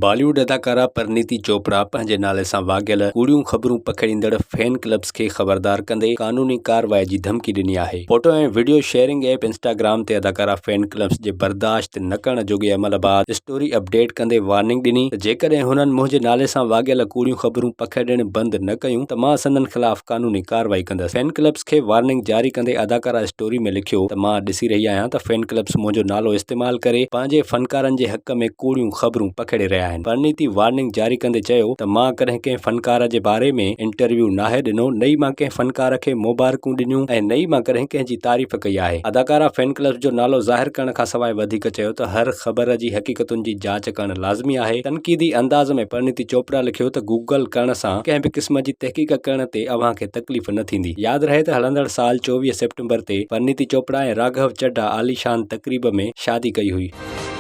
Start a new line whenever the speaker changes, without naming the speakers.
بالي wood اداڪارا پرنيتي چوپڙا پنهنجي نالي سان واڳيل ڪوڙيون خبرون پکيڙيندڙ فين ڪلبز کي خبردار ڪندي قانوني ڪارروائي جي ڌمڪي ڏني آهي. Photo ۽ video sharing app Instagram تي اداڪارا فين ڪلبز جي برداشت نه ڪرڻ جوڳي عمل بعد اسٽوري اپڊيٽ ڪندي وارننگ ڏني ته جيڪڏهن هنن منهنجي نالي سان واڳيل ڪوڙيون خبرون پکيڙڻ بند نه ڪيون ته مان سندن خلاف قانوني ڪارروائي ڪندس. فين ڪلبز کي وارننگ جاري ڪندي اداڪارا اسٽوري ۾ لکيو ته مان ڏسي رهي آهيان ته فين ڪلبز منهنجو نالو استعمال ڪري پنهنجي فنڪارن جي حق ۾ ڪوڙيون خبرون پکيڙي رهيا آهن. پرنيتي وارننگ جاري ڪندي چيو ته مان ڪڏهن ڪنهن فنڪار جي باري ۾ انٽرويو ناهي ڏنو، نه ئي مان ڪنهن فنڪار کي مبارڪون ڏنيون ۽ نه ئي مان ڪڏهن ڪنهن جي تعريف ڪئي آهي. اداڪارا فين ڪلبز جو نالو ظاهر ڪرڻ کانسواء وڌيڪ چيو ته هر خبر جي حقيقتن جي جاچ ڪرڻ لازمي آهي. تنقيدي انداز ۾ پرنيتي چوپڙا لکيو ته گوگل ڪرڻ سان ڪنهن به قسم جي تحقيق ڪرڻ تي اوهان کي تڪليف نه ٿيندي. ياد رهي ته هلندڙ سال 24 سيپٽمبر تي پرنيتي چوپڙا ۽ راگهو چڍا عاليشان تقريب ۾ شادي ڪئي هئي.